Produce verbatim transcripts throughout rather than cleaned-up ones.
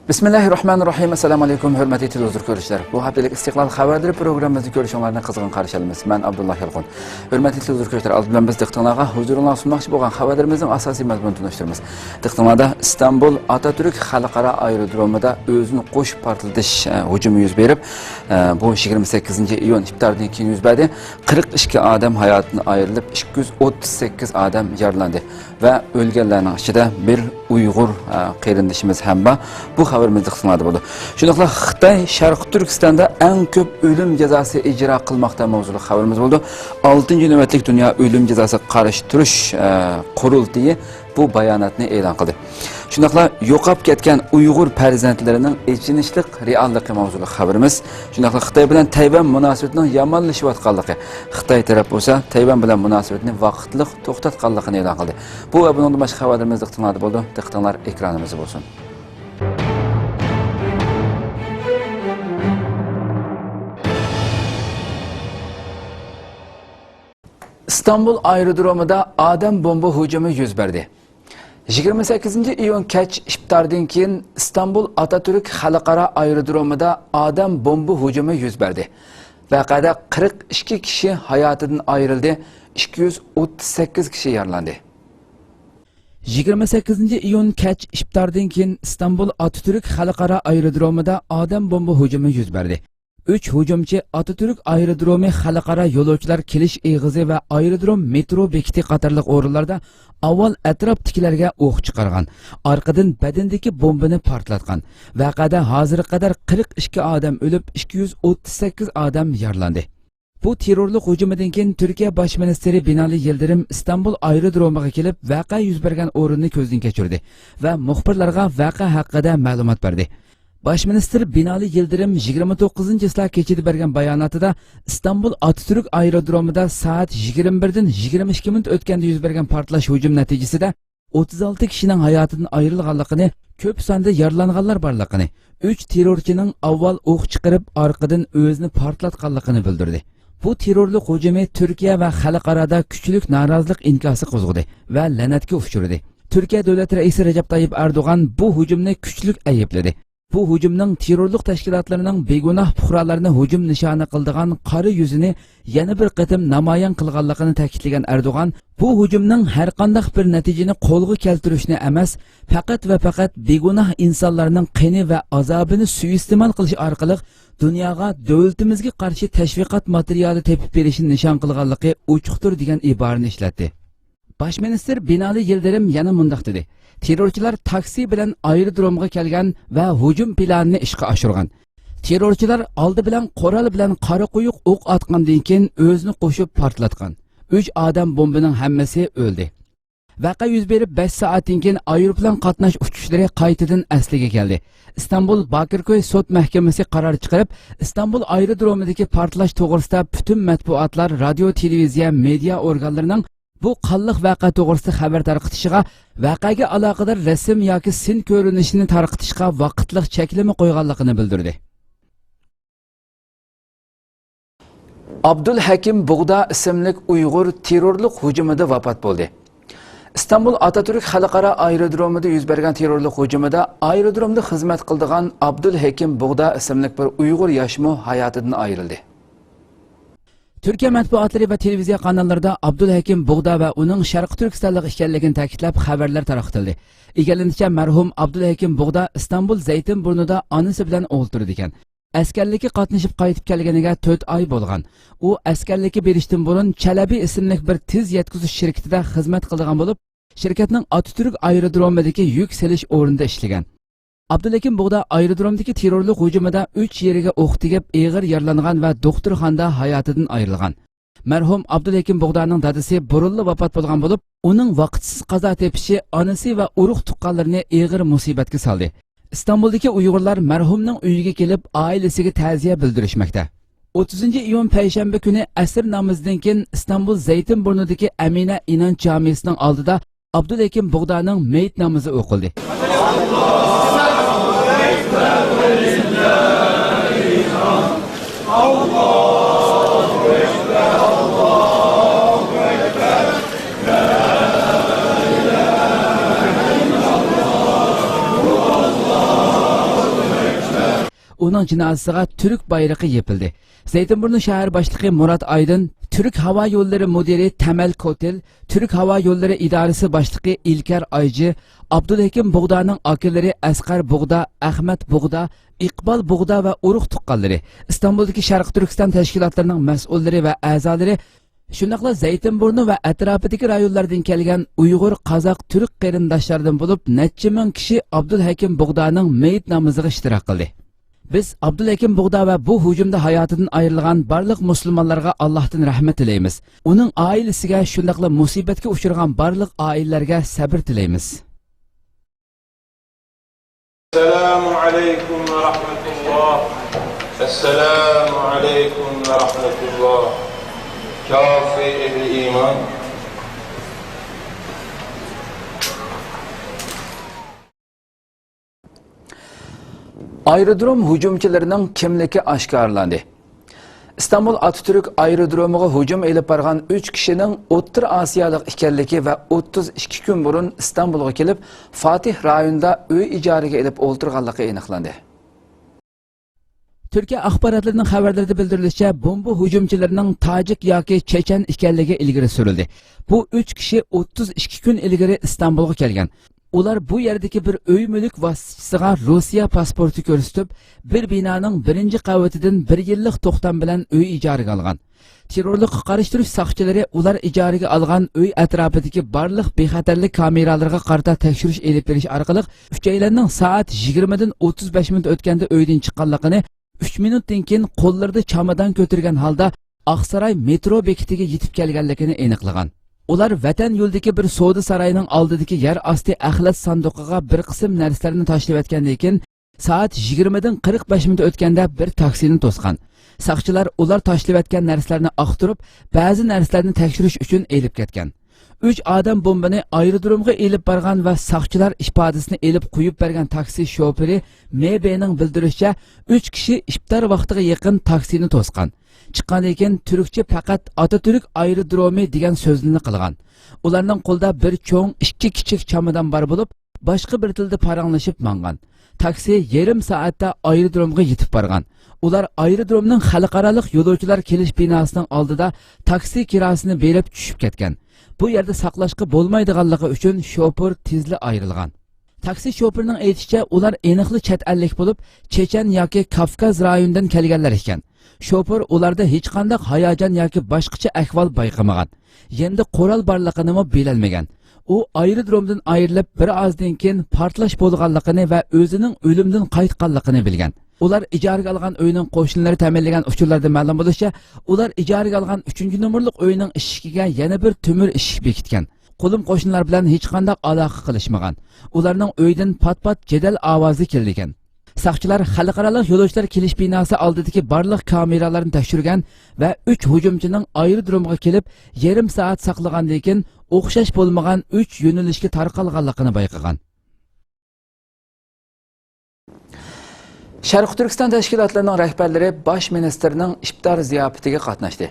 بىسمىللاھىررەھمانىررەھىم. ئەسسالامۇ ئەلەيكۇم، ھۆرمەتلىك تېلېۋىزور كۆرۈشلەر. بۇ ھەپتىلىك ئىستىقلال خەۋەرلىرى پروگراممىمىزنى كۆرۈشۈڭلارنى قىزغىن قارشى ئالىمىز. مەن ئابدۇللا يالقۇن. ھۆرمەتلىك تېلېۋىزور كۆرۈشلەر، ئالدى بىلەن بىز دىققىتىڭلارغا ھۇزۇرۇڭلارغا سۇنماقچى بولغان خەۋەرلىرىمىزنىڭ ئاساسىي مەزمۇنىنى تونۇشتۇرىمىز. دىققىتىڭلاردا ئىستانبۇل ئاتاتۈرك خەلقئارا ئايرودرومىدا ئۆزىنى قوشۇپ پارتلىتىش، ئە، ھۇجۇمى يۈز بېرىپ، ئە، بۇ يىگىرمە سەككىزىنچى ئىيۇن ئىپتاردىن كېيىن يۈز بەردى. قىرىق ئىككى ئادەم ھاياتىدىن ئايرىلىپ، ئىككى يۈز ئوتتۇز سەككىز ئادەم يارىلاندى. ۋە ئۆلگەنلەرنىڭ ئىچىدە بىر ئۇيغۇر، ئە، قېرىندىشىمىز ھەم بار. بۇ خەۋىرىمىز دىققىتىڭلاردا بولىدۇ. شۇنداقلا خىتاي شەرقىي تۈركىستاندا ئەڭ كۆپ ئۆلۈم جازاسى ئىجرا قىلماقتا ماۋزۇلۇق خەۋىرىمىز بولىدۇ. ئالتىنچى نۆۋەتلىك دۇنيا ئۆلۈم جازاسىغا قارشى تۇرۇش، ئە، قۇرۇلتىيى بۇ باياناتنى ئېلان قىلدى. شۇنداقلا يوقاپ كەتكەن ئۇيغۇر پەرزەنتلىرىنىڭ ئېچىنىشلىق رېئاللىقى ماۋزۇلۇق خەۋىرىمىز. شۇنداقلا خىتاي بىلەن تەيۋەن مۇناسىۋىتىنىڭ يامانلىشىۋاتقانلىقى، خىتاي تەرەپ بولسا تەيۋەن بىلەن مۇناسىۋىتىنى ۋاقىتلىق توختاتقانلىقىنى ئېلان قىلدى. بۇ ۋە بۇنىڭدىن باشقا خەۋەرلىرىمىز دىققىتىڭلاردا بولىدۇ. دىققىتىڭلار ئېكرانىمىزدا بولسۇن. ئىستانبۇل ئايرودرومىدا ئادەم بومبا ھۇجۇمى يۈز بەردى. يىگىرمە سەككىزىنچى ئىيۇن كەچ ئىپتاردىن كېيىن ئىستانبۇل ئاتاتۈرك خەلقئارا ئايرودرومىدا ئادەم بومبا ھۇجۇمى يۈز بەردى. ۋەقەدە قىرىق ئىككى كىشى ھاياتىدىن ئايرىلدى، ئىككى يۈز ئوتتۇز سەككىز كىشى يارىلاندى. يىگىرمە سەككىزىنچى ئىيۇن كەچ ئىپتاردىن كېيىن ئىستانبۇل ئاتاتۈرك خەلقئارا ئايرودرومىدا ئادەم بومبا ھۇجۇمى يۈز بەردى. ئۈچ ھۇجۇمچى ئاتاتۈرك ئايرودرومى خەلقئارا يولۇچىلار كېلىش ئېغىزى ۋە ئايرودروم مېترو بېكىتى قاتارلىق ئورۇنلاردا ئاۋۋال ئەتراپتىكىلەرگە ئوق چىقارغان، ئارقىدىن بەدىنىدىكى بومبىنى پارتلاتقان. ۋەقەدە ھازىرغا قەدەر قىرىق ئىككى ئادەم ئۆلۈپ، ئىككى يۈز ئوتتۇز سەككىز ئادەم يارىلاندى. بۇ تېررورلۇق ھۇجۇمىدىن كېيىن تۈركىيە باش مىنىستىرى بىنالى يىلدىرىم ئىستانبۇل ئايرودرومىغا كېلىپ، ۋەقە يۈز بەرگەن ئورۇننى كۆزدىن كەچۈردى ۋە مۇخبىرلارغا ۋەقە ھەققىدە مەلۇمات بەردى. باش مىنىستىر بىنالى يىلدىرىم يىگىرمە توققۇزىنچى چىسلا كېچىدە بەرگەن باياناتىدا، ئىستانبۇل ئاتاتۈرك ئايرودرومىدا سائەت يىگىرمە بىردىن يىگىرمە ئىككى مىنۇت ئۆتكەندە يۈز بەرگەن پارتلاش ھۇجۇم نەتىجىسىدە ئوتتۇز ئالتە كىشىنىڭ ھاياتىدىن ئايرىلغانلىقىنى، كۆپ ساندا يارىلانغانلار بارلىقىنى، ئۈچ تېررورچىنىڭ ئاۋۋال ئوق چىقىرىپ، ئارقىدىن ئۆزىنى پارتلاتقانلىقىنى بىلدۈردى. بۇ تېررورلۇق ھۇجۇمى تۈركىيە ۋە خەلقئارادا كۈچلۈك نارازىلىق ئىنكاسى قوزغىدى ۋە لەنەتكە ئۇچرىدى. تۈركىيە دۆلەت رەئىسى رەجەپ تايىپ ئەردوغان بۇ ھۇجۇمنى كۈچلۈك ئەيىبلىدى. بۇ ھۇجۇمنىڭ تېررورلۇق تەشكىلاتلىرىنىڭ بىگۇناھ پۇقرالارنى ھۇجۇم نىشانى قىلىدىغان قارا يۈزىنى يەنە بىر قېتىم نامايان قىلغانلىقىنى تەكىتلىگەن ئەردوغان، بۇ ھۇجۇمنىڭ ھەرقانداق بىر نەتىجىنى قولغا كەلتۈرۈشنى ئەمەس، پەقەت ۋە پەقەت بىگۇناھ ئىنسانلارنىڭ قېنى ۋە ئازابىنى سۇيىئىستېمال قىلىش ئارقىلىق دۇنياغا دۆلىتىمىزگە قارشى تەشۋىقات ماتېرىيالى تېپىپ بېرىشنى نىشان قىلغانلىقى ئوچۇقتۇر، دېگەن ئىبارىنى ئىشلەتتى. باش مىنىستىر بىنالى يىلدىرىم يەنە مۇنداق دېدى: تېررورچىلار تاكسى بىلەن ئايرودرومغا كەلگەن ۋە ھۇجۇم پىلانىنى ئىشقا ئاشۇرغان. تېررورچىلار ئالدى بىلەن قورال بىلەن قارا قويۇق ئوق ئاتقاندىن كېيىن ئۆزىنى قوشۇپ پارتلاتقان. ئۈچ ئادەم بومبىنىڭ ھەممىسى ئۆلدى. ۋەقە يۈز بېرىپ بەش سائەتتىن كېيىن ئايروپىلان قاتناش ئۇچۇشلىرى قايتىدىن ئەسلىگە كەلدى. ئىستانبۇل باكىركوي سوت مەھكىمىسى قارار چىقىرىپ، ئىستانبۇل ئايرودرومىدىكى پارتلاش توغرىسىدا پۈتۈن مەتبۇئاتلار، رادىيو، تېلېۋىزىيە، مېدىيا ئورگانلىرىنىڭ بۇ قانلىق ۋەقە توغرىسىدا خەۋەر تارقىتىشىغا، ۋەقەگە ئالاقىدار رەسىم ياكى سىن كۆرۈنۈشىنى تارقىتىشقا ۋاقىتلىق چەكلىمە قويغانلىقىنى بىلدۈردى. ئابدۇلھەكىم بۇغدا ئىسىملىك ئۇيغۇر تېررورلۇق ھۇجۇمىدا ۋاپات بولدى. ئىستانبۇل ئاتاتۈرك خەلقئارا ئايرودرومىدا يۈز بەرگەن تېررورلۇق ھۇجۇمىدا ئايرودرومدا خىزمەت قىلىدىغان ئابدۇلھەكىم بۇغدا ئىسىملىك بىر ئۇيغۇر ياشمۇ ھاياتىدىن ئايرىلدى. تۈركىيە مەتبۇئاتلىرى ۋە تېلېۋىزىيە قاناللىرىدا ئابدۇلھەكىم بۇغدا ۋە ئۇنىڭ شەرقىي تۈركىستانلىق ئىكەنلىكىنى تەكىتلەپ خەۋەرلەر تارقىتىلدى. ئىگىلىنىشىچە، مەرھۇم ئابدۇلھەكىم بۇغدا ئىستانبۇل زەيتىن بۇرنىدا ئانىسى بىلەن ئولتۇرىدىكەن. ئەسكەرلىككە قاتنىشىپ قايتىپ كەلگىنىگە تۆت ئاي بولغان. ئۇ ئەسكەرلىككە بېرىشتىن بۇرۇن چەلەبى ئىسىملىك بىر تېز يەتكۈزۈش شىركىتىدە خىزمەت قىلىدىغان بولۇپ، شىركەتنىڭ ئاتاتۈرك ئايرودرومىدىكى يۈك سېلىش ئورنىدا ئىشلىگەن. ئابدۇلھەكىم بۇغدا ئايرودرومدىكى تېررورلۇق ھۇجۇمىدا ئۈچ يېرىگە ئوق تېگىپ، ئېغىر يارىلانغان ۋە دوختۇرخانىدا ھاياتىدىن ئايرىلغان. مەرھۇم ئابدۇلھەكىم بۇغدانىڭ دادىسى بۇرۇنلا ۋاپات بولغان بولۇپ، ئۇنىڭ ۋاقىتسىز قازا تېپىشى ئانىسى ۋە ئۇرۇق-تۇغقانلىرىنى ئېغىر مۇسىبەتكە سالدى. ئىستانبۇلدىكى ئۇيغۇرلار مەرھۇمنىڭ ئۆيىگە كېلىپ، ئائىلىسىگە تەزىيە بىلدۈرۈشمەكتە. ئوتتۇزىنچى ئىيۇن پەيشەنبە كۈنى ئەسىر نامىزىدىن كېيىن ئىستانبۇل زەيتىن بۇرنىدىكى ئەمىنە ئىنانچ جامىسىنىڭ ئالدىدا ئابدۇلھەكىم بۇغدانىڭ مېيىت نامىزى ئوقۇلدى. ئۇنىڭ جىنازىسىغا تۈرك بايرىقى يېپىلدى. زەيتىنبۇرنۇ شەھەر باشلىقى مۇرات ئايدىن، تۈرك ھاۋا يوللىرى مۇدىرى تەمەل كوتىل، تۈرك ھاۋا يوللىرى ئىدارىسى باشلىقى ئىلكەر ئايجى، ئابدۇلھېكىم بۇغدانىڭ ئاكىلىرى ئەسقەر بۇغدا، ئەخمەت بۇغدا، ئىقبال بۇغدا ۋە ئۇرۇق تۇغقانلىرى، ئىستانبۇلدىكى شەرقىي تۈركىستان تەشكىلاتلىرىنىڭ مەسئۇللىرى ۋە ئەزالىرى، شۇنداقلا زەيتىنبۇرنۇ ۋە ئەتراپىدىكى رايونلاردىن كەلگەن ئۇيغۇر، قازاق، تۈرك قېرىنداشلاردىن بولۇپ نەچچە مىڭ كىشى ئابدۇلھەكىم بۇغدانىڭ مېيىت نامىزىغا ئىشتىراك قىلدى. بىز ئابدۇلھەكىم بۇغدا ۋە بۇ ھۇجۇمدا ھاياتىدىن ئايرىلغان بارلىق مۇسۇلمانلارغا ئاللاھتىن رەھمەت تىلەيمىز. ئۇنىڭ ئائىلىسىگە، شۇنداقلا مۇسىبەتكە ئۇچرىغان بارلىق ئائىلىلەرگە سەبىر تىلەيمىز. السلام عليكم ورحمة الله. السلام عليكم ورحمة الله. كافي أهل الإيمان. ئايرودروم ھۇجۇمچىلىرىنىڭ كىملىكى ئاشكارىلاندى. ئىستانبۇل ئاتاتۈرك ئايرودرومىغا ھۇجۇم ئېلىپ بارغان ئۈچ كىشىنىڭ ئوتتۇرا ئاسىيالىق ئىكەنلىكى ۋە ئوتتۇز ئىككى كۈن بۇرۇن ئىستانبۇلغا كېلىپ، فاتىھ رايونىدا ئۆي ئىجارىگە ئېلىپ ئولتۇرغانلىقى ئېنىقلاندى. تۈركىيە ئاخباراتلىرىنىڭ خەۋەرلىرىدە بىلدۈرۈلۈشىچە، بومبا ھۇجۇمچىلىرىنىڭ تاجىك ياكى چېچەن ئىكەنلىكى ئىلگىرى سۈرۈلدى. بۇ ئۈچ كىشى ئوتتۇز ئىككى كۈن ئىلگىرى ئىستانبۇلغا كەلگەن. ئۇلار بۇ يەردىكى بىر ئۆي مۈلۈك ۋاسىتىچىسىغا روسىيە پاسپورتى كۆرسىتىپ، بىر بىنانىڭ بىرىنچى قەۋىتىدىن بىر يىللىق توختام بىلەن ئۆي ئىجارىگە ئالغان. تېررورلۇققا قارشى تۇرۇش ساقچىلىرى ئۇلار ئىجارىگە ئالغان ئۆي ئەتراپىدىكى بارلىق بىخەتەرلىك كامېرالىرىغا قارىتا تەكشۈرۈش ئېلىپ بېرىش ئارقىلىق، ئۈچەيلەننىڭ سائەت يىگىرمىدىن ئوتتۇز بەش مىنۇت ئۆتكەندە ئۆيدىن چىققانلىقىنى، ئۈچ مىنۇتتىن كېيىن قوللىرىدا چامادان كۆتۈرگەن ھالدا ئاقساراي مېترو بېكىتىگە يېتىپ كەلگەنلىكىنى ئېنىقلىغان. ئۇلار ۋەتەن يولىدىكى بىر سودا سارايىنىڭ ئالدىدىكى يەر ئاستى ئەخلەت ساندۇقىغا بىر قىسىم نەرسىلەرنى تاشلىۋەتكەندىن كېيىن، سائەت يىگىرمىدىن قىرىق بەش مىنۇت ئۆتكەندە بىر تاكسىنى توسقان. ساقچىلار ئۇلار تاشلىۋەتكەن نەرسىلەرنى ئاختۇرۇپ، بەزى نەرسىلەرنى تەكشۈرۈش ئۈچۈن ئېلىپ كەتكەن. ئۈچ ئادەم بومبىنى ئايرودرومغا ئېلىپ بارغان ۋە ساقچىلار ئىپادىسىنى ئېلىپ قويۇپ بەرگەن تاكسى شوپۇرى مې بېنىڭ بىلدۈرۈشىچە، ئۈچ كىشى ئىپتار ۋاقتىغا يېقىن تاكسىنى توسقان. چىققاندىن كېيىن تۈركچە پەقەت ئاتاتۈرك ئايرودرومى دېگەن سۆزلىرىنى قىلغان. ئۇلارنىڭ قولىدا بىر چوڭ، ئىككى كىچىك چامادان بار بولۇپ، باشقا بىر تىلدا پاراڭلىشىپ ماڭغان. تاكسى يېرىم سائەتتە ئايرودرومغا يېتىپ بارغان. ئۇلار ئايرودرومنىڭ خەلقئارالىق يولۇچىلار كېلىش بىناسىنىڭ ئالدىدا تاكسى كىراسىنى بېرىپ چۈشۈپ كەتكەن. بۇ يەردە ساقلاشقا بولمايدىغانلىقى ئۈچۈن شوپۇر تېزلا ئايرىلغان. تاكسى شوپۇرىنىڭ ئېيتىشىچە، ئۇلار ئېنىقلا چەت ئەللىك بولۇپ، چېچەن ياكى كاۋكاز رايونىدىن كەلگەنلەر ئىكەن. شوپۇر ئۇلاردا ھېچقانداق ھاياجان ياكى باشقىچە ئەھۋال بايقىمىغان. يېنىدا قورال بارلىقىنىمۇ بىلەلمىگەن. ئۇ ئايرودرومدىن ئايرىلىپ، بىر ئازدىن كېيىن پارتلاش بولغانلىقىنى ۋە ئۆزىنىڭ ئۆلۈمدىن قايتقانلىقىنى بىلگەن. ئۇلار ئىجارىگە ئالغان ئۆينىڭ قوشنىلىرى تەمىنلىگەن ئۇچۇرلاردا مەلۇم بولۇشىچە، ئۇلار ئىجارىگە ئالغان ئۈچىنچى نومۇرلۇق ئۆينىڭ ئىشىكىگە يەنە بىر تۆمۈر ئىشىك بېكىتكەن. قولۇم قوشنىلار بىلەن ھېچقانداق ئالاقە قىلىشمىغان. ئۇلارنىڭ ئۆيىدىن پات-پات جېدەل ئاۋازى كېلىدىكەن. ساقچىلار خەلقئارالىق يولۇچىلار كېلىش بىناسى ئالدىدىكى بارلىق كامېرالارنى تەكشۈرگەن ۋە ئۈچ ھۇجۇمچىنىڭ ئايرودرومغا كېلىپ، يېرىم سائەت ساقلىغاندىن كېيىن، ئوخشاش بولمىغان ئۈچ يۆنىلىشكە تارقالغانلىقىنى بايقىغان. شەرقىي تۈركىستان تەشكىلاتلىرىنىڭ رەھبەرلىرى باش مىنىستىرنىڭ ئىپتار زىياپىتىگە قاتناشتى.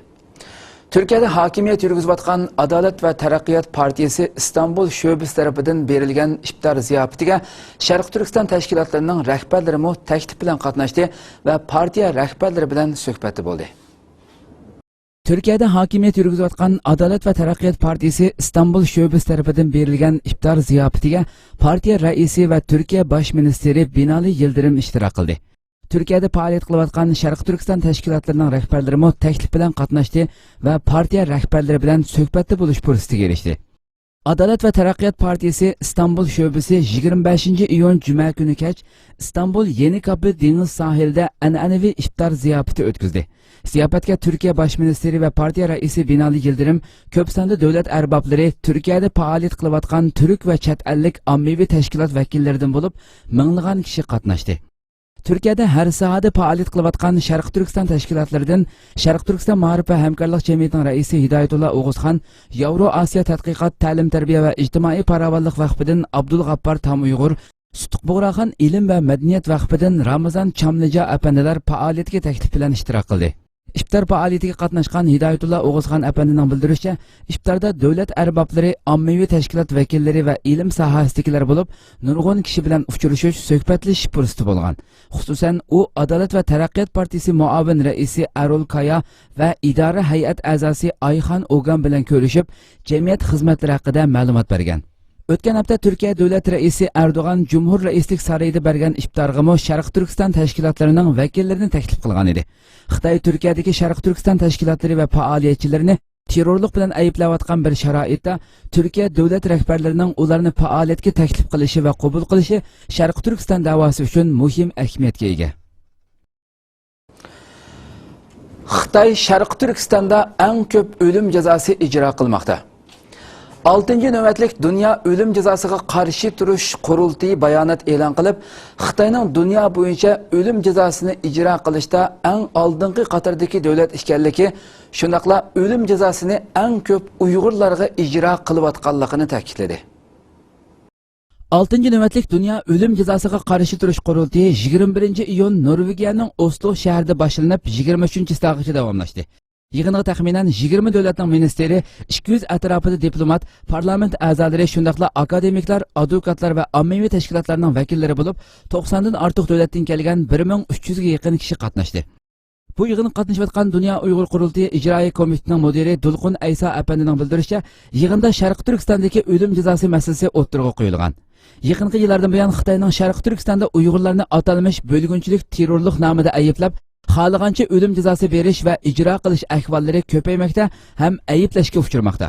تۈركىيەدە ھاكىمىيەت يۈرگۈزۈۋاتقان ئادالەت ۋە تەرەققىيات پارتىيىسى ئىستانبۇل شۆبىسى تەرىپىدىن بېرىلگەن ئىپتار زىياپىتىگە شەرقىي تۈركىستان تەشكىلاتلىرىنىڭ رەھبەرلىرىمۇ تەكلىپ بىلەن قاتناشتى ۋە پارتىيە رەھبەرلىرى بىلەن سۆھبەتتە بولدى. تۈركىيەدە ھاكىمىيەت يۈرگۈزۈۋاتقان ئادالەت ۋە تەرەققىيات پارتىيىسى ئىستانبۇل شۆبىسى تەرىپىدىن بېرىلگەن ئىپتار زىياپىتىگە پارتىيە رەئىسى ۋە تۈركىيە باش مىنىستىرى بىنالى يىلدىرىم ئىشتىراك قىلدى. تۈركىيەدە پائالىيەت قىلىۋاتقان شەرقىي تۈركىستان تەشكىلاتلىرىنىڭ رەھبەرلىرىمۇ تەكلىپ بىلەن قاتناشتى ۋە پارتىيە رەھبەرلىرى بىلەن سۆھبەتتە بولۇش پۇرسىتىگە ئېرىشتى. ئادالەت ۋە تەرەققىيات پارتىيىسى ئىستانبۇل شۆبىسى يىگىرمە بەشىنچى ئىيۇن جۈمە كۈنى كەچ ئىستانبۇل يېنىكاپى دېڭىز ساھىلىدا ئەنئەنىۋى ئىپتار زىياپىتى ئۆتكۈزدى. زىياپەتكە تۈركىيە باش مىنىستىرى ۋە پارتىيە رەئىسى بىنالى يىلدىرىم، كۆپ ساندا دۆلەت ئەربابلىرى، تۈركىيەدە پائالىيەت قىلىۋاتقان تۈرك ۋە چەت ئەللىك ئاممىۋى تەشكىلات ۋەكىللىرىدىن بولۇپ مىڭلىغان كىشى قاتناشتى. تۈركىيەدە ھەر ساھەدە پائالىيەت قىلىۋاتقان شەرقىي تۈركىستان تەشكىلاتلىرىدىن شەرقىي تۈركىستان مائارىپ ۋە ھەمكارلىق جەمئىيىتىنىڭ رەئىسى ھىدايەتۇللا ئوغۇزخان، ياۋرو ئاسىيا تەتقىقات، تەلىم تەربىيە ۋە ئىجتىمائىي پاراۋانلىق ۋەقپىدىن ئابدۇلغاپپار تام ئۇيغۇر، سۇتۇق بۇغراخان ئىلىم ۋە مەدەنىيەت ۋەقپىدىن رامىزان چاملىجا ئەپەندىلەر پائالىيەتكە تەكلىپ بىلەن ئىشتىراك قىلدى. ئىپتار پائالىيىتىگە قاتناشقان ھىدايەتۇللا ئوغۇزخان ئەپەندىنىڭ بىلدۈرۈشىچە، ئىپتاردا دۆلەت ئەربابلىرى، ئاممىۋى تەشكىلات ۋەكىللىرى ۋە ئىلىم ساھەسىدىكىلەر بولۇپ، نۇرغۇن كىشى بىلەن ئۇچرىشىش، سۆھبەتلىشىش پۇرسىتى بولغان. خۇسۇسەن، ئۇ ئادالەت ۋە تەرەققىيات پارتىيىسى مۇئاۋىن رەئىسى ئەرول كايا ۋە ئىدارە ھەيئەت ئەزاسى ئايخان ئوگان بىلەن كۆرۈشۈپ، جەمئىيەت خىزمەتلىرى ھەققىدە مەلۇمات بەرگەن. ئۆتكەن ھەپتە تۈركىيە دۆلەت رەئىسى ئەردوغان جۇمھۇر رەئىسلىك سارىيىدا بەرگەن ئىپتارغىمۇ شەرقىي تۈركىستان تەشكىلاتلىرىنىڭ ۋەكىللىرىنى تەكلىپ قىلغان ئىدى. خىتاي تۈركىيەدىكى شەرقىي تۈركىستان تەشكىلاتلىرى ۋە پائالىيەتچىلىرىنى تېررورلۇق بىلەن ئەيىبلەۋاتقان بىر شارائىتتا، تۈركىيە دۆلەت رەھبەرلىرىنىڭ ئۇلارنى پائالىيەتكە تەكلىپ قىلىشى ۋە قوبۇل قىلىشى شەرقىي تۈركىستان دەۋاسى ئۈچۈن مۇھىم ئەھمىيەتكە ئىگە. خىتاي شەرقىي تۈركىستاندا ئەڭ كۆپ ئۆلۈم جازاسى ئىجرا قىلماقتا. ئالتىنچى نۆۋەتلىك دۇنيا ئۆلۈم جازاسىغا قارشى تۇرۇش قۇرۇلتىيى بايانات ئېلان قىلىپ، خىتاينىڭ دۇنيا بويىچە ئۆلۈم جازاسىنى ئىجرا قىلىشتا ئەڭ ئالدىنقى قاتاردىكى دۆلەت ئىكەنلىكى، شۇنداقلا ئۆلۈم جازاسىنى ئەڭ كۆپ ئۇيغۇرلارغا ئىجرا قىلىۋاتقانلىقىنى تەكىتلىدى. ئالتىنچى نۆۋەتلىك دۇنيا ئۆلۈم جازاسىغا قارشى تۇرۇش قۇرۇلتىيى يىگىرمە بىرىنچى ئىيۇن نورۋېگىيەنىڭ ئوسلو شەھىرىدە باشلىنىپ، يىگىرمە ئۈچىنچى تاغىچە داۋاملاشتى. يىغىنغا تەخمىنەن يىگىرمە دۆلەتنىڭ مىنىستىرى، ئىككى يۈز ئەتراپىدا دىپلومات، پارلامېنت ئەزالىرى، شۇنداقلا ئاكادېمىكلار، ئادۋوكاتلار ۋە ئاممىۋى تەشكىلاتلارنىڭ ۋەكىللىرى بولۇپ، توقساندىن ئارتۇق دۆلەتتىن كەلگەن بىر مىڭ ئۈچ يۈزگە يېقىن كىشى قاتناشتى. بۇ يىغىنغا قاتنىشىۋاتقان دۇنيا ئۇيغۇر قۇرۇلتىيى ئىجرائىيە كومىتېتىنىڭ مۇدىرى دۇلقۇن ئەيسا ئەپەندىنىڭ بىلدۈرۈشىچە، يىغىندا شەرقىي تۈركىستاندىكى ئۆلۈم جازاسى مەسىلىسى ئوتتۇرىغا قويۇلغان. يېقىنقى يىللاردىن بۇيان خىتاينىڭ شەرقىي تۈركىستاندا ئۇيغۇرلارنى ئاتالمىش بۆلگۈنچىلىك تېررورلۇق نامىدا ئەيىبلەپ، خالىغانچە ئۆلۈم جازاسى بېرىش ۋە ئىجرا قىلىش ئەھۋاللىرى كۆپەيمەكتە ھەم ئەيىبلەشكە ئۇچرىماقتا.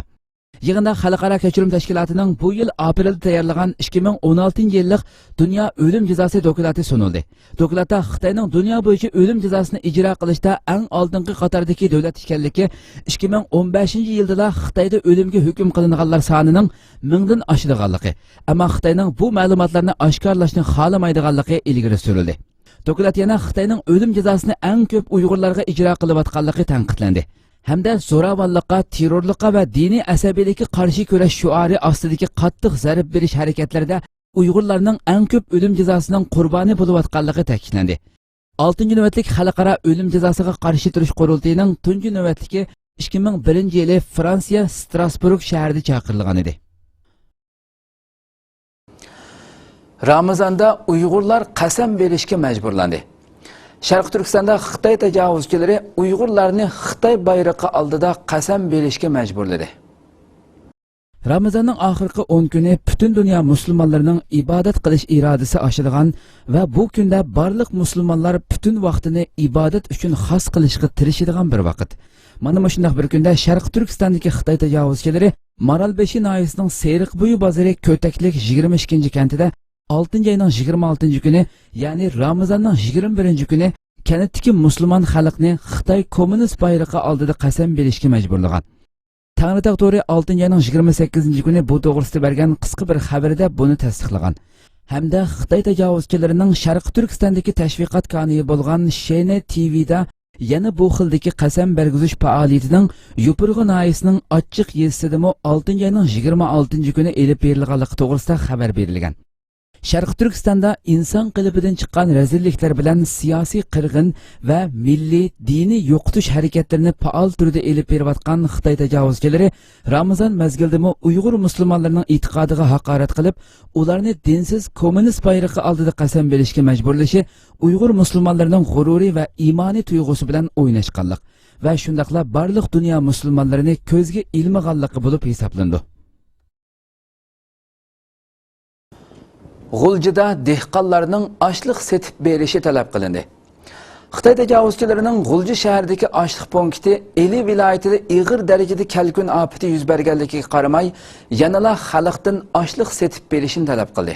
يىغىندا خەلقئارا كەچۈرۈم تەشكىلاتىنىڭ بۇ يىل ئاپرېلدا تەييارلىغان ئىككى مىڭ ئون ئالتىنچى يىللىق دۇنيا ئۆلۈم جازاسى دوكلاتى سۇنۇلدى. دوكلاتتا خىتاينىڭ دۇنيا بويىچە ئۆلۈم جازاسىنى ئىجرا قىلىشتا ئەڭ ئالدىنقى قاتاردىكى دۆلەت ئىكەنلىكى، ئىككى مىڭ ئون بەشىنچى يىلدىلا خىتايدا ئۆلۈمگە ھۆكۈم قىلىنغانلار سانىنىڭ مىڭدىن ئاشىدىغانلىقى، ئەمما خىتاينىڭ بۇ مەلۇماتلارنى ئاشكارىلاشنى خالىمايدىغانلىقى ئىلگىرى سۈرۈلدى. دوكلات يەنە خىتاينىڭ ئۆلۈم جازاسىنى ئەڭ كۆپ ئۇيغۇرلارغا ئىجرا قىلىۋاتقانلىقى تەنقىدلەندى ھەمدە زوراۋانلىققا، تېررورلۇققا ۋە دىنىي ئەسەبىيلىككە قارشى كۈرەش شوئارى ئاستىدىكى قاتتىق زەربە بېرىش ھەرىكەتلىرىدە ئۇيغۇرلارنىڭ ئەڭ كۆپ ئۆلۈم جازاسىنىڭ قۇربانى بولۇۋاتقانلىقى تەكىتلەندى. ئالتىنچى نۆۋەتلىك خەلقئارا ئۆلۈم جازاسىغا قارشى تۇرۇش قۇرۇلتىيىنىڭ تۇنجى نۆۋەتلىكى ئىككى مىڭ بىرىنچى يىلى فرانسىيە ستراسبۇرگ شەھىرىدە چاقىرىلغان ئىدى. رامىزاندا ئۇيغۇرلار قەسەم بېرىشكە مەجبۇرلاندى. شەرقىي تۈركىستاندا خىتاي تاجاۋۇزچىلىرى ئۇيغۇرلارنى خىتاي بايرىقى ئالدىدا قەسەم بېرىشكە مەجبۇرلىدى. رامىزاننىڭ ئاخىرقى ئون كۈنى پۈتۈن دۇنيا مۇسۇلمانلىرىنىڭ ئىبادەت قىلىش ئىرادىسى ئاشىدىغان ۋە بۇ كۈندە بارلىق مۇسۇلمانلار پۈتۈن ۋاقتىنى ئىبادەت ئۈچۈن خاس قىلىشقا تىرىشىدىغان بىر ۋاقىت. مانا مۇشۇنداق بىر كۈندە شەرقىي تۈركىستاندىكى خىتاي تاجاۋۇزچىلىرى مارالبېشى ناھىيەسىنىڭ سېرىقبويى بازىرى كۆتەكلىك يىگىرمە ئىككىنچى كەنتىدە ئالتىنچى ئاينىڭ يىگىرمە ئالتىنچى كۈنى، يەنى رامىزاننىڭ يىگىرمە بىرىنچى كۈنى كەنتتىكى مۇسۇلمان خەلقنى خىتاي كوممۇنىست بايرىقى ئالدىدا قەسەم بېرىشكە مەجبۇرلىغان. تەڭرىتاغ تورى ئالتىنچى ئاينىڭ يىگىرمە سەككىزىنچى كۈنى بۇ توغرىسىدا بەرگەن قىسقا بىر خەۋىرىدە بۇنى تەستىقلىغان. ھەمدە خىتاي تاجاۋۇزچىلىرىنىڭ شەرقىي تۈركىستاندىكى تەشۋىقات كانىيى بولغان شېنې تىۋىدا يەنە بۇ خىلدىكى قەسەم بەرگۈزۈش پائالىيىتىنىڭ يوپۇرغا ناھىيەسىنىڭ ئاچچىق يېزىسىدىمۇ ئالتىنچى ئاينىڭ يىگىرمە ئالتىنچى كۈنى ئېلىپ بېرىلغانلىقى توغرىسىدا خەۋەر بېرىلگەن. شەرقىي تۈركىستاندا ئىنسان قېلىپىدىن چىققان رەزىللىكلەر بىلەن سىياسىي قىرغىن ۋە مىللىي، دىنىي يوقىتىش ھەرىكەتلىرىنى پائال تۈردە ئېلىپ بېرىۋاتقان خىتاي تاجاۋۇزچىلىرى رامىزان مەزگىلىدىمۇ ئۇيغۇر مۇسۇلمانلىرىنىڭ ئېتىقادىغا ھاقارەت قىلىپ، ئۇلارنى دىنسىز كوممۇنىست بايرىقى ئالدىدا قەسەم بېرىشكە مەجبۇرلىشى ئۇيغۇر مۇسۇلمانلىرىنىڭ غۇرۇرى ۋە ئىمانىي تۇيغۇسى بىلەن ئويناشقانلىق ۋە شۇنداقلا بارلىق دۇنيا مۇسۇلمانلىرىنى كۆزگە ئىلمىغانلىقى بولۇپ ھېسابلىنىدۇ. غۇلجىدا دېھقانلارنىڭ ئاشلىق سېتىپ بېرىشى تەلەپ قىلىندى. خىتاي تاجاۋۇزچىلىرىنىڭ غۇلجا شەھىرىدىكى ئاشلىق پونكىتى ئىلى ۋىلايىتىدە ئېغىر دەرىجىدە كەلكۈن ئاپىتى يۈز بەرگەنلىكىگە قارىماي، يەنىلا خەلقتىن ئاشلىق سېتىپ بېرىشىنى تەلەپ قىلدى.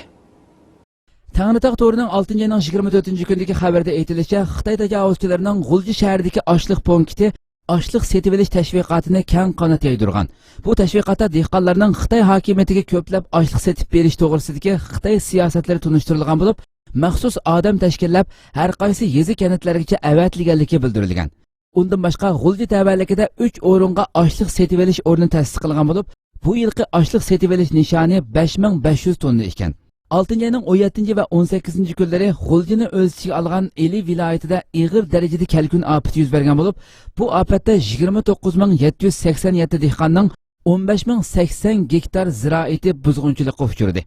تەڭرىتاغ تورىنىڭ ئالتىنچى ئاينىڭ يىگىرمە تۆتىنچى كۈنىدىكى خەۋىرىدە ئېيتىلىشىچە، خىتاي تاجاۋۇزچىلىرىنىڭ غۇلجا شەھىرىدىكى ئاشلىق پونكىتى ئاشلىق سېتىۋېلىش تەشۋىقاتىنى كەڭ قانات يايدۇرغان. بۇ تەشۋىقاتتا دېھقانلارنىڭ خىتاي ھاكىمىيىتىگە كۆپلەپ ئاشلىق سېتىپ بېرىش توغرىسىدىكى خىتاي سىياسەتلىرى تونۇشتۇرۇلغان بولۇپ، مەخسۇس ئادەم تەشكىللەپ، ھەر قايسى يېزا كەنتلەرگىچە ئەۋەتىلگەنلىكى بىلدۈرۈلگەن. ئۇندىن باشقا، غۇلجا تەۋەلىكىدە ئۈچ ئورۇنغا ئاشلىق سېتىۋېلىش ئورنى تەسىس قىلغان بولۇپ، بۇ يىلقى ئاشلىق سېتىۋېلىش نىشانى بەش مىڭ بەش يۈز توننا ئىكەن. ئالتىنچى ئاينىڭ ئون يەتتىنچى ۋە ئون سەككىزىنچى كۈنلىرى غۇلجىنى ئۆز ئىچىگە ئالغان ئىلى ۋىلايىتىدە ئېغىر دەرىجىدە كەلكۈن ئاپىتى يۈز بەرگەن بولۇپ، بۇ ئاپەتتە يىگىرمە توققۇز مىڭ يەتتە يۈز سەكسەن يەتتە دېھقاننىڭ ئون بەش مىڭ سەكسەن گېكتار زىرائىتى بۇزغۇنچىلىققا ئۇچرىدى.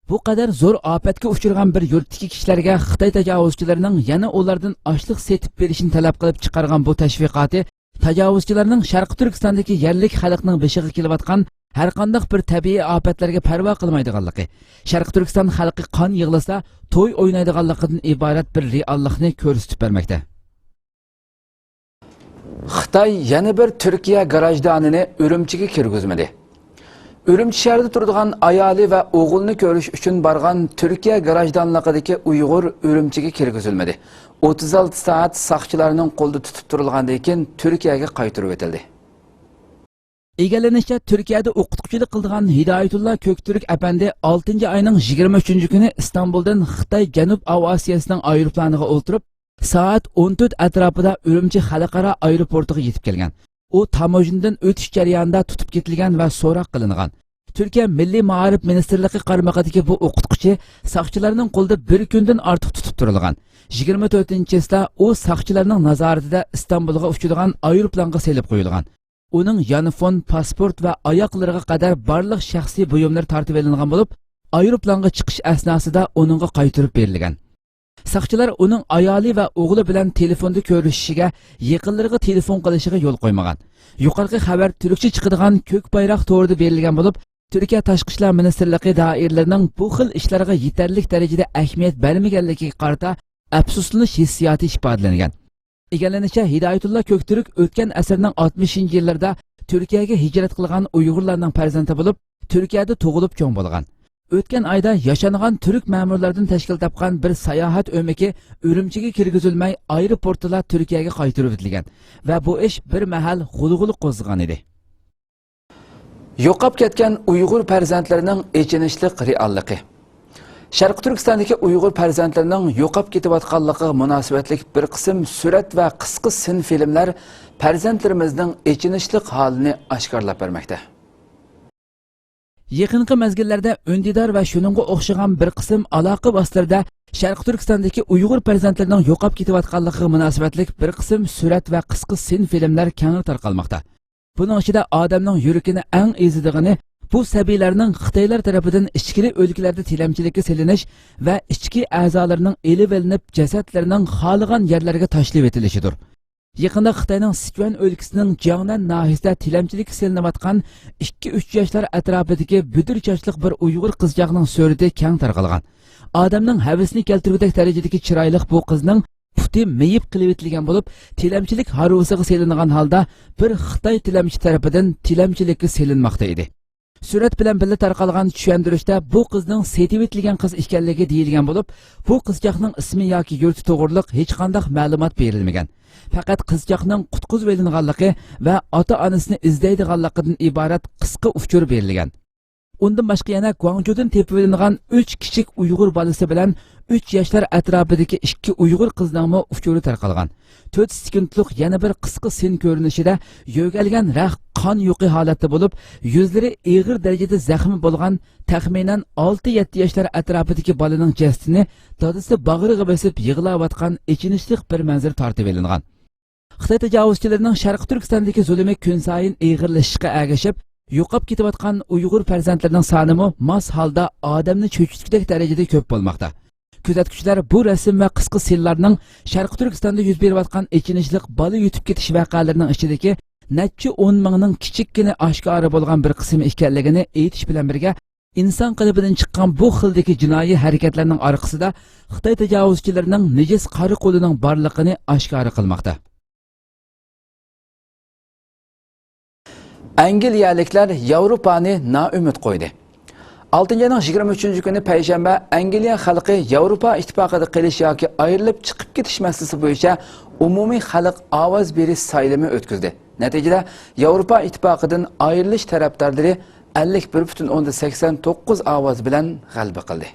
بۇ قەدەر زور ئاپەتكە ئۇچرىغان بىر يۇرتتىكى كىشىلەرگە خىتاي تاجاۋۇزچىلىرىنىڭ يەنە ئۇلاردىن ئاشلىق سېتىپ بېرىشنى تەلەپ قىلىپ چىقارغان بۇ تەشۋىقاتى تاجاۋۇزچىلارنىڭ شەرقىي تۈركىستاندىكى يەرلىك خەلقنىڭ بېشىغا كېلىۋاتقان ھەرقانداق بىر تەبىئىي ئاپەتلەرگە پەرۋا قىلمايدىغانلىقى، شەرقىي تۈركىستان خەلقى قان يىغلىسا، توي ئوينايدىغانلىقىدىن ئىبارەت بىر رېئاللىقنى كۆرسىتىپ بەرمەكتە. خىتاي يەنە بىر تۈركىيە گراژدانىنى ئۈرۈمچىگە كىرگۈزمىدى. ئۈرۈمچى شەھىرىدە تۇرىدىغان ئايالى ۋە ئوغلىنى كۆرۈش ئۈچۈن بارغان تۈركىيە گراژدانلىقىدىكى ئۇيغۇر ئۈرۈمچىگە كىرگۈزۈلمىدى. ئوتتۇز ئالتە سائەت ساقچىلارنىڭ قولىدا تۇتۇپ تۇرۇلغاندىن كېيىن تۈركىيەگە قايتۇرۇۋېتىلدى. ئىگىلىنىشىچە، تۈركىيەدە ئوقۇتقۇچىلىق قىلىدىغان ھىدايەتۇللا كۆكتۈرك ئەپەندى ئالتىنچى ئاينىڭ يىگىرمە ئۈچىنچى كۈنى ئىستانبۇلدىن خىتاي جەنۇب ئاۋىئاتسىيەسىنىڭ ئايروپىلانىغا ئولتۇرۇپ، سائەت ئون تۆت ئەتراپىدا ئۈرۈمچى خەلقئارا ئايروپورتىغا يېتىپ كەلگەن. ئۇ تاموژنىدىن ئۆتۈش جەريانىدا تۇتۇپ كېتىلگەن ۋە سوراق قىلىنغان. تۈركىيە مىللىي مائارىپ مىنىستىرلىقى قارمىقىدىكى بۇ ئوقۇتقۇچى ساقچىلارنىڭ قولىدا بىر كۈندىن ئارتۇق تۇتۇپ تۇرۇلغان. يىگىرمە تۆتىنچى چىسلا ئۇ ساقچىلارنىڭ نازارىتىدە ئىستانبۇلغا ئۇچىدىغان ئايروپىلانغا سېلىپ قويۇلغان. ئۇنىڭ يانفون، پاسپورت ۋە ئاياغلىرىغا قەدەر بارلىق شەخسىي بۇيۇملىرى تارتىۋېلىنغان بولۇپ، ئايروپىلانغا چىقىش ئەسناسىدا ئۇنىڭغا قايتۇرۇپ بېرىلگەن. ساقچىلار ئۇنىڭ ئايالى ۋە ئوغلى بىلەن تېلېفوندا كۆرۈشۈشىگە، يېقىنلىرىغا تېلېفون قىلىشىغا يول قويمىغان. يۇقىرىقى خەۋەر تۈركچە چىقىدىغان كۆك بايراق تورىدا بېرىلگەن بولۇپ، تۈركىيە تاشقى ئىشلار مىنىستىرلىقى دائىرىلىرىنىڭ بۇ خىل ئىشلارغا يېتەرلىك دەرىجىدە ئەھمىيەت بەرمىگەنلىكىگە قارىتا ئەپسۇسلىنىش ھېسسىياتى ئىپادىلەنگەن. ئىگىلىنىشىچە، ھىدايەتۇللا كۆكتۈرك ئۆتكەن ئەسىرنىڭ ئاتمىشىنچى يىللىرىدا تۈركىيەگە ھىجرەت قىلغان ئۇيغۇرلارنىڭ پەرزەنتى بولۇپ، تۈركىيەدە تۇغۇلۇپ چوڭ بولغان. ئۆتكەن ئايدا ياشانغان تۈرك مەمۇرلىرىدىن تەشكىل تاپقان بىر ساياھەت ئۆمىكى ئۈرۈمچىگە كىرگۈزۈلمەي، ئايروپورتتىلا تۈركىيەگە قايتۇرۇۋېتىلگەن ۋە بۇ ئىش بىر مەھەل غۇلغۇلا قوزغىغان ئىدى. يوقاپ كەتكەن ئۇيغۇر پەرزەنتلىرىنىڭ ئېچىنىشلىق رېئاللىقى. شەرقىي تۈركىستاندىكى ئۇيغۇر پەرزەنتلىرىنىڭ يوقاپ كېتىۋاتقانلىقىغا مۇناسىۋەتلىك بىر قىسىم سۈرەت ۋە قىسقا سىن فىلىملەر پەرزەنتلىرىمىزنىڭ ئېچىنىشلىق ھالىنى ئاشكارىلاپ بەرمەكتە. يېقىنقى مەزگىللەردە ئۈندىدار ۋە شۇنىڭغا ئوخشىغان بىر قىسىم ئالاقە ۋاسىتىلىرىدە شەرقىي تۈركىستاندىكى ئۇيغۇر پەرزەنتلىرىنىڭ يوقاپ كېتىۋاتقانلىقىغا مۇناسىۋەتلىك بىر قىسىم سۈرەت ۋە قىسقا سىن فىلىملەر كەڭرى تارقالماقتا. بۇنىڭ ئىچىدە ئادەمنىڭ يۈرىكىنى ئەڭ ئېزىدىغىنى بۇ سەبىيلەرنىڭ خىتايلار تەرىپىدىن ئىچكىرى ئۆلكىلەردە تىلەمچىلىككە سېلىنىش ۋە ئىچكى ئەزالىرىنىڭ ئېلىۋېلىنىپ، جەسەتلىرىنىڭ خالىغان يەرلەرگە تاشلىۋېتىلىشىدۇر. يېقىندا خىتاينىڭ سىچۈەن ئۆلكىسىنىڭ جياڭنەن ناھىيىسىدە تىلەمچىلىككە سېلىنىۋاتقان ئىككى ئۈچ ياشلار ئەتراپىدىكى بۈدۈر چاچلىق بىر ئۇيغۇر قىزچاقنىڭ سۈرىتى كەڭ تارقالغان. ئادەمنىڭ ھەۋىسىنى كەلتۈرگۈدەك دەرىجىدىكى چىرايلىق بۇ قىزنىڭ پۇتى مېيىپ قىلىۋېتىلگەن بولۇپ، تىلەمچىلىك ھارۋىسىغا سېلىنغان ھالدا بىر خىتاي تىلەمچى تەرىپىدىن تىلەمچىلىككە سېلىنماقتا ئىدى. سۈرەت بىلەن بىللە تارقالغان چۈشەندۈرۈشتە بۇ قىزنىڭ سېتىۋېتىلگەن قىز ئىكەنلىكى دېيىلگەن بولۇپ، بۇ قىزچاقنىڭ ئىسمى ياكى يۇرتى توغرۇلۇق ھېچقانداق مەلۇمات بېرىلمىگەن. پەقەت قىزچاقنىڭ قۇتقۇزۇۋېلىنغانلىقى ۋە ئاتا-ئانىسىنى ئىزدەيدىغانلىقىدىن ئىبارەت قىسقا ئۇچۇر بېرىلگەن. ئۇندىن باشقا يەنە گۇاڭجۇدىن تېپىۋېلىنغان ئۈچ كىچىك ئۇيغۇر بالىسى بىلەن ئۈچ ياشلار ئەتراپىدىكى ئىككى ئۇيغۇر قىزنىڭمۇ ئۇچۇرى تارقالغان. تۆت سېكۇنتلۇق يەنە بىر قىسقا سىن كۆرۈنۈشىدە يۆگەلگەن رەخت قان يۇقى ھالەتتە بولۇپ، يۈزلىرى ئېغىر دەرىجىدە زەخمى بولغان تەخمىنەن ئالتە يەتتە ياشلار ئەتراپىدىكى بالىنىڭ جەسىتىنى دادىسى باغرىغا بېسىپ يىغلاۋاتقان ئېچىنىشلىق بىر مەنزىرە تارتىۋېلىنغان. خىتاي تاجاۋۇزچىلىرىنىڭ شەرقىي تۈركىستاندىكى زۇلۇمى كۈنسايىن ئېغىرلىشىشقا ئەگىشىپ، يوقاپ كېتىۋاتقان ئۇيغۇر پەرزەنتلىرىنىڭ سانىمۇ ماس ھالدا ئادەمنى چۆچۈتكۈدەك دەرىجىدە كۆپ بولماقتا. كۆزەتكۈچىلەر بۇ رەسىم ۋە قىسقا سىنلارنىڭ شەرقىي تۈركىستاندا يۈز بېرىۋاتقان ئېچىنىشلىق بالا يىتىپ كېتىش ۋەقەلىرىنىڭ ئىچىدىكى نەچچە ئون مىڭنىڭ كىچىككىنە ئاشكارا بولغان بىر قىسمى ئىكەنلىكىنى ئېيتىش بىلەن بىرگە، ئىنسان قەلبىدىن چىققان بۇ خىلدىكى جىنايى ھەرىكەتلەرنىڭ ئارقىسىدا خىتاي تاجاۋۇزچىلىرىنىڭ نىجىس قارا قولىنىڭ بارلىقىنى ئاشكارا قىلماقتا. ئەنگلىيەلىكلەر ياۋروپانى نائۈمىد قويدى. ئالتىنچى ئاينىڭ يىگىرمە ئۈچىنچى كۈنى پەيشەنبە ئەنگلىيە خەلقى ياۋروپا ئىتتىپاقىدا قېلىش ياكى ئايرىلىپ چىقىپ كېتىش مەسىلىسى بويىچە ئومۇمىي خەلق ئاۋاز بېرىش سايلىمى ئۆتكۈزدى. نەتىجىدە، ياۋروپا ئىتتىپاقىدىن ئايرىلىش تەرەپدارلىرى ئەللىك بىر پۈتۈن ئوندىن سەكسەن توققۇز ئاۋاز بىلەن غەلىبە قىلدى.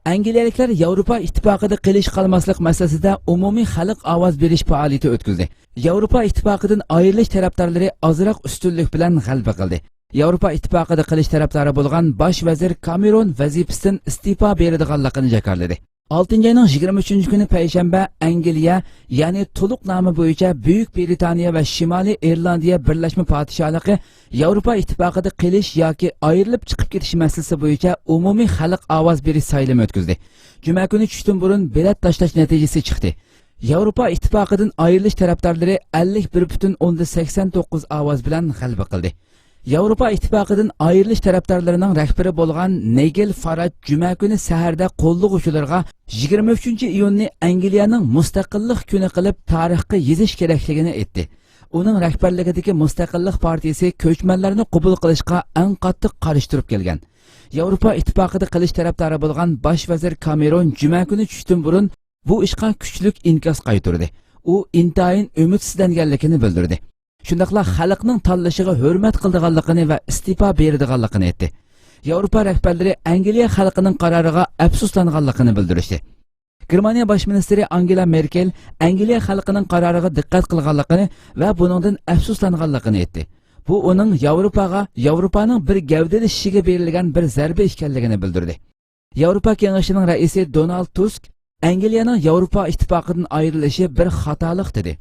ئەنگلىيەلىكلەر ياۋروپا ئىتتىپاقىدا قېلىش قالماسلىق مەسىلىسىدە ئومۇمىي خەلق ئاۋاز بېرىش پائالىيىتى ئۆتكۈزدى. ياۋروپا ئىتتىپاقىدىن ئايرىلىش تەرەپدارلىرى ئازراق ئۈستۈنلۈك بىلەن غەلىبە قىلدى. ياۋروپا ئىتتىپاقىدا قېلىش تەرەپدارى بولغان باش ۋەزىر كامېرون ۋەزىپىسىدىن ئىستېپا بېرىدىغانلىقىنى جاكارلىدى. ئالتىنچى ئاينىڭ يىگىرمە ئۈچىنچى كۈنى پەيشەنبە ئەنگلىيە، يەنى تولۇق نامى بويىچە بۈيۈك برىتانىيە ۋە شىمالىي ئىرلاندىيە بىرلەشمە پادىشاھلىقى ياۋروپا ئىتتىپاقىدا قېلىش ياكى ئايرىلىپ چىقىپ كېتىش مەسىلىسى بويىچە ئومۇمىي خەلق ئاۋاز بېرىش سايلىمى ئۆتكۈزدى. جۈمە كۈنى چۈشتىن بۇرۇن بېلەت تاشلاش نەتىجىسى چىقتى. ياۋروپا ئىتتىپاقىدىن ئايرىلىش تەرەپدارلىرى ئەللىك بىر پۈتۈن ئوندىن سەكسەن توققۇز ئاۋاز بىلەن غەلىبە قىلدى. ياۋروپا ئىتتىپاقىدىن ئايرىلىش تەرەپدارلىرىنىڭ رەھبىرى بولغان نىگېل فاراج جۈمە كۈنى سەھەردە قوللىغۇچىلىرىغا يىگىرمە ئۈچىنچى ئىيۇننى ئەنگلىيەنىڭ مۇستەقىللىق كۈنى قىلىپ تارىخقا يېزىش كېرەكلىكىنى ئېيتتى. ئۇنىڭ رەھبەرلىكىدىكى مۇستەقىللىق پارتىيىسى كۆچمەنلەرنى قوبۇل قىلىشقا ئەڭ قاتتىق قارشى تۇرۇپ كەلگەن. ياۋروپا ئىتتىپاقىدا قېلىش تەرەپدارى بولغان باش ۋەزىر كامېرون جۈمە كۈنى چۈشتىن بۇرۇن بۇ ئىشقا كۈچلۈك ئىنكاس قايتۇردى. ئۇ ئىنتايىن ئۈمىدسىزلەنگەنلىكىنى بىلدۈردى. شۇنداقلا خەلقنىڭ تاللىشىغا ھۆرمەت قىلىدىغانلىقىنى ۋە ئىستېپا بېرىدىغانلىقىنى ئېيتتى. ياۋروپا رەھبەرلىرى ئەنگلىيە خەلقىنىڭ قارارىغا ئەپسۇسلانغانلىقىنى بىلدۈرۈشتى. گېرمانىيە باش مىنىستىرى ئانگېلا مېركېل ئەنگلىيە خەلقىنىڭ قارارىغا دىققەت قىلغانلىقىنى ۋە بۇنىڭدىن ئەپسۇسلانغانلىقىنى ئېيتتى. بۇ ئۇنىڭ ياۋروپاغا، ياۋروپانىڭ بىر گەۋدىلىشىشىگە بېرىلگەن بىر زەربە ئىكەنلىكىنى بىلدۈردى. ياۋروپا كېڭىشىنىڭ رەئىسى دونالد تۇسك ئەنگلىيەنىڭ ياۋروپا ئىتتىپاقىدىن ئايرىلىشى بىر خاتالىق دېدى.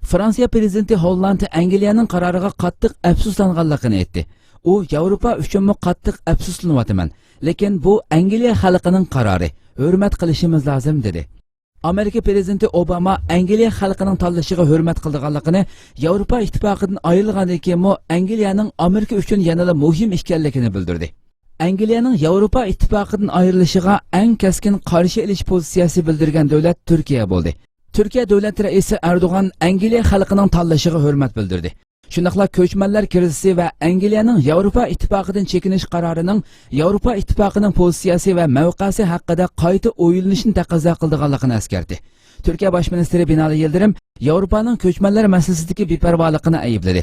فرانسىيە پرېزىدېنتى ھوللاند ئەنگلىيەنىڭ قارارىغا قاتتىق ئەپسۇسلانغانلىقىنى ئېيتتى. ئۇ ياۋروپا ئۈچۈنمۇ قاتتىق ئەپسۇسلىنىۋاتىمەن، لېكىن بۇ ئەنگلىيە خەلقىنىڭ قارارى، ھۆرمەت قىلىشىمىز لازىم دېدى. ئامېرىكا پرېزىدېنتى ئوباما ئەنگلىيە خەلقىنىڭ تاللىشىغا ھۆرمەت قىلىدىغانلىقىنى، ياۋروپا ئىتتىپاقىدىن ئايرىلغاندىن كېيىنمۇ ئەنگلىيەنىڭ ئامېرىكا ئۈچۈن يەنىلا مۇھىم ئىكەنلىكىنى بىلدۈردى. ئەنگلىيەنىڭ ياۋروپا ئىتتىپاقىدىن ئايرىلىشىغا ئەڭ كەسكىن قارشى ئېلىش پوزىتسىيەسى بىلدۈرگەن دۆلەت تۈركىيە بولدى. تۈركىيە دۆلەت رەئىسى ئەردوغان ئەنگلىيە خەلقىنىڭ تاللىشىغا ھۆرمەت بىلدۈردى. شۇنداقلا كۆچمەنلەر كىرىزىسى ۋە ئەنگلىيەنىڭ ياۋروپا ئىتتىپاقىدىن چېكىنىش قارارىنىڭ ياۋروپا ئىتتىپاقىنىڭ پوزىتسىيەسى ۋە مەۋقەسى ھەققىدە قايتا ئويلىنىشنى تەقەززا قىلىدىغانلىقىنى ئەسكەرتتى. تۈركىيە باش مىنىستىرى بىنالى يىلدىرىم ياۋروپانىڭ كۆچمەنلەر مەسىلىسىدىكى بىپەرۋالىقىنى ئەيىبلىدى.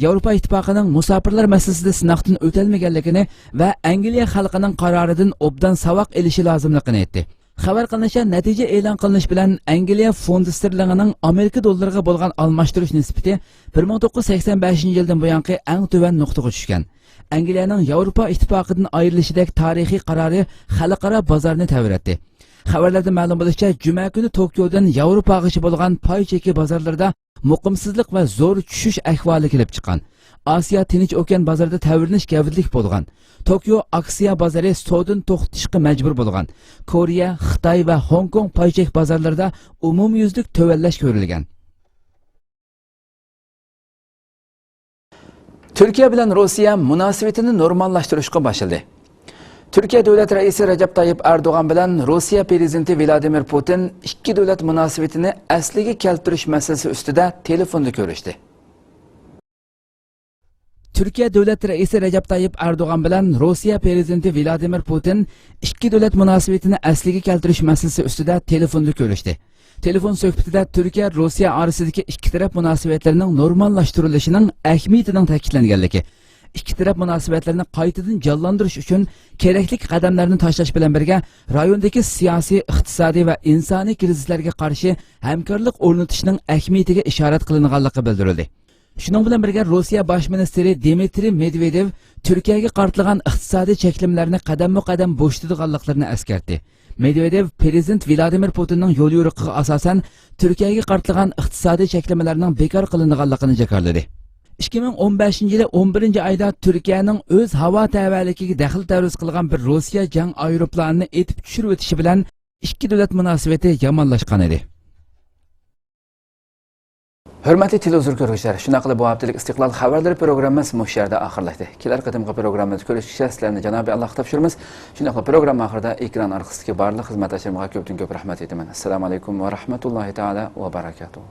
ياۋروپا ئىتتىپاقىنىڭ مۇساپىرلار مەسىلىسىدە سىناقتىن ئۆتەلمىگەنلىكىنى ۋە ئەنگلىيە خەلقىنىڭ قارارىدىن ئوبدان ساۋاق ئېلىشى لازىملىقىنى ئېيتتى. خەۋەر قىلىنىشىچە، نەتىجە ئېلان قىلىنىش بىلەن ئەنگلىيە فۇنت ستېرلىڭىنىڭ ئامېرىكا دوللىرىغا بولغان ئالماشتۇرۇش نىسبىتى بىر مىڭ توققۇز يۈز سەكسەن بەشىنچى يىلدىن بۇيانقى ئەڭ تۆۋەن نۇقتىغا چۈشكەن. ئەنگلىيەنىڭ ياۋروپا ئىتتىپاقىدىن ئايرىلىشىدەك تارىخىي قارارى خەلقئارا بازارنى تەۋرەتتى. خەۋەرلەردىن مەلۇم بولۇشىچە، جۈمە كۈنى توكيودىن ياۋروپاغىچە بولغان پاي چېكى بازارلىرىدا مۇقىمسىزلىق ۋە زور چۈشۈش ئەھۋالى كېلىپ چىققان. ئاسىيا تىنچ ئوكيان بازىرىدا تەۋرىنىش گەۋدىلىك بولغان. توكيو ئاكسىيە بازىرى سودىنى توختىتىشقا مەجبۇر بولغان. كورېيە، خىتاي ۋە خوڭكوڭ پاي چەك بازارلىرىدا ئومۇميۈزلۈك تۆۋەنلەش كۆرۈلگەن. تۈركىيە بىلەن روسىيە مۇناسىۋىتىنى نورماللاشتۇرۇشقا باشلىدى. تۈركىيە دۆلەت رەئىسى رەجەپ تايىپ ئەردوغان بىلەن روسىيە پرېزىدېنتى ۋلادىمىر پۇتىن ئىككى دۆلەت مۇناسىۋىتىنى ئەسلىگە كەلتۈرۈش مەسىلىسى ئۈستىدە تېلېفوندا كۆرۈشتى. تۈركىيە دۆلەت رەئىسى رەجەپ تايىپ ئەردوغان بىلەن روسىيە پرېزىدېنتى ۋلادىمىر پۇتىن ئىككى دۆلەت مۇناسىۋىتىنى ئەسلىگە كەلتۈرۈش مەسىلىسى ئۈستىدە تېلېفوندا كۆرۈشتى. تېلېفون سۆھبىتىدە تۈركىيە روسىيە ئارىسىدىكى ئىككى تەرەپ مۇناسىۋەتلىرىنىڭ نورماللاشتۇرۇلۇشىنىڭ ئەھمىيىتىنىڭ تەكىتلەنگەنلىكى، ئىككى تەرەپ مۇناسىۋەتلىرىنى قايتىدىن جانلاندۇرۇش ئۈچۈن كېرەكلىك قەدەملەرنى تاشلاش بىلەن بىرگە، رايوندىكى سىياسىي، ئىقتىسادىي ۋە ئىنسانىي كرىزىسلەرگە قارشى ھەمكارلىق ئورنىتىشنىڭ ئەھمىيىتىگە ئىشارەت قىلىنغانلىقى بىلدۈرۈلدى. شۇنىڭ بىلەن بىرگە، روسىيە باش مىنىستىرى دىمىترىي مېدۋېدېۋ تۈركىيەگە قارىتىلغان ئىقتىسادىي چەكلىمىلەرنى قەدەممۇ قەدەم بوشىتىدىغانلىقلىرىنى ئەسكەرتتى. مېدۋېدېۋ پرېزىدېنت ۋلادىمىر پۇتىننىڭ يوليورۇقىغا ئاساسەن، تۈركىيەگە قارىتىلغان ئىقتىسادىي چەكلىمىلەرنىڭ بىكار قىلىنىدىغانلىقىنى جاكارلىدى. ئىككى مىڭ ئون بەشىنچى يىلى ئون بىرىنچى ئايدا تۈركىيەنىڭ ئۆز ھاۋا تەۋەلىكىگە دەخلى تەرۇز قىلغان بىر روسىيە جەڭ ئايروپىلانىنى ئېتىپ چۈشۈرۈۋېتىشى بىلەن ئىككى دۆلەت مۇناسىۋىتى يامانلاشقان ئىدى. ھۆرمەتلىك تېلېۋىزور كۆرگۈچىلەر، شۇنداق قىلىپ بۇ ھەپتىلىك ئىستىقلال خەۋەرلىرى پروگراممىمىز مۇشۇ يەردە ئاخىرلاشتى. كېلەر قېتىمقى پروگراممىمىزدا كۆرۈشكىچە سىلەرنى جانابىي ئاللاغا تاپشۇرىمىز. شۇنداقلا پروگرامما ئاخىرىدا ئېكران ئارقىسىدىكى بارلىق خىزمەتداشلىرىمغا كۆپتىن كۆپ رەھمەت ئېيتىمەن. ئەسسالامۇ ئەلەيكۇم ۋە رەھمەتۇللاھى تائالا ۋە بەرەكاتۇھۇ.